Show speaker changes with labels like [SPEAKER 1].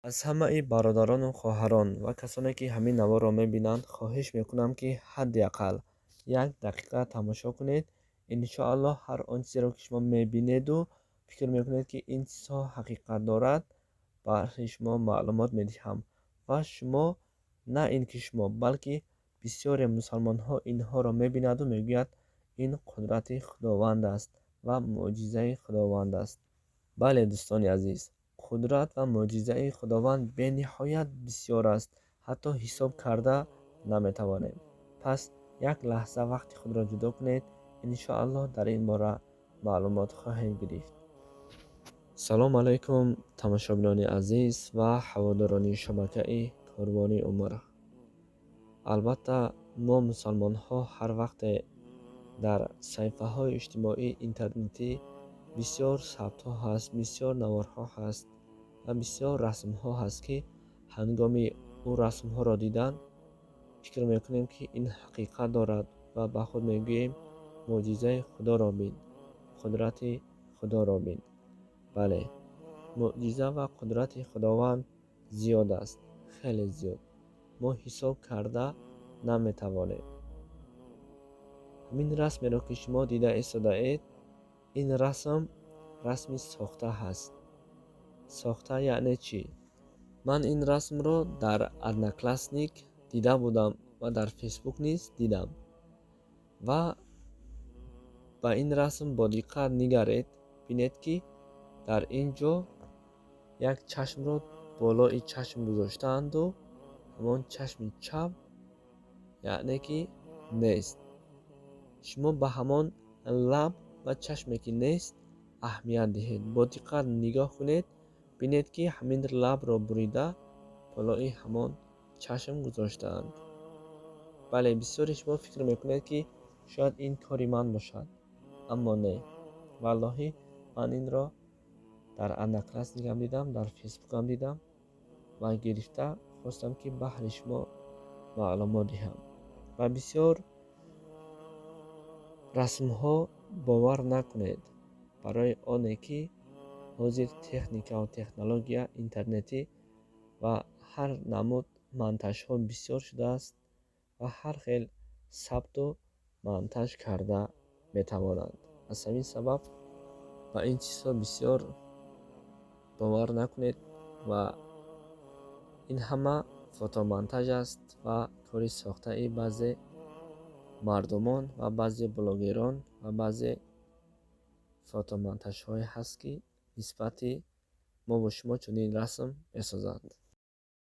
[SPEAKER 1] Аз ҳамаи бародарону хоҳарон ва касоне, ки ҳамин наворро мебинанд, хоҳиш мекунам, ки ҳадди ақал як дақиқа тамошо кунед. Иншоаллоҳ, ҳар он чизеро, ки шумо мебинеду фикр мекунед, ки ин чизҳо ҳақиқат дорад, барои шумо маълумот медиҳам. Ва шумо на ин ки шумо, балки бисёре мусалмонҳо инҳоро мебинаду мегӯяд, ин қудрати Худованд аст ва мӯъҷизаи Худованд аст. Бале, дӯстони азиз, қудрат ва мӯъҷизаи Худованд бениҳоят бисёр аст, ҳатто ҳисоб карда наметавонем. Пас як лаҳза вақти худро ҷудо кунед, иншоаллоҳ, дар ин бора маълумот хоҳед гирифт. Салом алайкум, тамошобинони азиз ва ҳаводорони шабакаи Корвони умр. Албатта, мо мусалмонҳо ҳар вақте дар саҳифаҳои иҷтимоии интернетӣ бисёр сабтҳо ҳаст, бисёр наворҳо ҳаст ва бисёр расмҳо ҳаст, ки ҳангоми ӯ расмҳоро дидан фикр мекунем, ки ин ҳақиқат дорад, ва ба худ мегӯем: мӯъҷизаи Худоро бин, қудрати Худоро бин. Бале, мӯъҷиза ва қудрати Худованд зиёд аст, хеле зиёд, мо ҳисоб карда наметавонем. Ҳамин расмеро, ки шумо дида истодаед, ин расм расми сохта ҳаст. Сохта яъне чӣ? Ман ин расмро дар Одноклассник дида будам ва дар Фейсбук низ дидам. Ва ба ин расм бо диққат нигаред, бинед, ки дар ин ҷо як чашмро болои чашм гузоштаанду ҳамон чашми чап яъне ки нест. Шумо ба ҳамон лаб ва чашме, ки нест, аҳамият диҳед, бо диққат нигоҳ кунед, бинед, ки ҳамин лабро бурида болои ҳамон чашм гузоштаанд. Бале, бисёре шумо фикр мекунед, ки шояд ин кори ман бошад, аммо не, валлоҳӣ, ман инро дар Одноклассникам дидам, дар Фейсбукам дидам ва гирифта хостам, ки баҳри шумо маълумот диҳам. Ва бисёр расмҳо бовар накунед, барои оне ки ҳозир техникаву технология, интернетӣ ва ҳар намуд монтажҳо бисёр шудааст ва ҳар хел сабту монтаж карда метавонанд. Аз ҳамин сабаб ба ин чизҳо бисёр бовар накунед ва ин ҳама фотомонтаж аст ва кори сохтаи баъзе мардумон ва баъзе блогерон ва баъзе фотомонтажҳое ҳаст, ки нисбати мо бо шумо чунин расм месозанд.